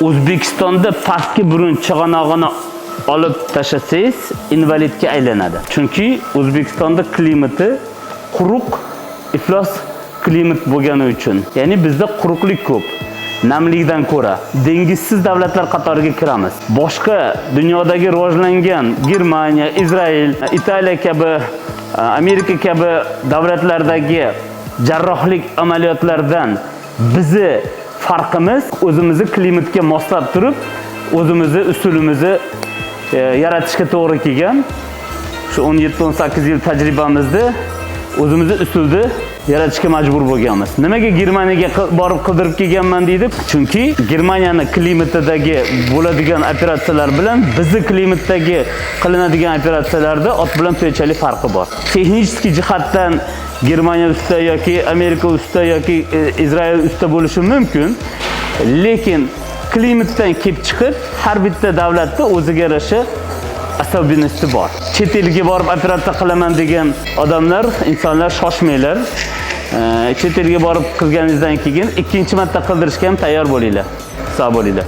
O'zbekistonda pastki burun chig'anog'ini olib tashlasangiz, invalidga aylanadi. Chunki O'zbekistonda klimati quruq, iflos klimat bo'lgani uchun. Ya'ni bizda quruqlik ko'p. Namlikdan ko'ra dengizsiz davlatlar qatoriga kiramiz. Boshqa dunyodagi rivojlangan Germaniya, Izrail, Italiya kabi, Amerika kabi davlatlardagi jarrohlik amaliyotlaridan bizni farqimiz o'zimizni klimatga moslab turib, o'zimizni usulimizni yaratishga to'g'ri kelgan. Shu 17-18 yil tajribamizda o'zimizni usulni yaratishga majbur bo'lganmiz. Nimaga Germaniyaga borib qildirib kelganman deydi? Chunki Germaniyani klimatidagi bo'ladigan operatsiyalar bilan bizni klimatdagi qilinadigan operatsiyalarda ot bilan tuyachalik farqi bor. Texnik jihatdan Germaniya ustida yoki Amerika ustida yoki Izrail ustida bo'lishi mumkin, lekin klimatdan kelib chiqib har bitta davlatda o'ziga yarasha особенности bor. Chet elga borib operatsiya qilaman degan odamlar, insonlar, shoshmanglar. Chet elga borib qilganingizdan keyin ikkinchi marta qildirishga ham tayyor bo'linglar. Sog' bo'linglar.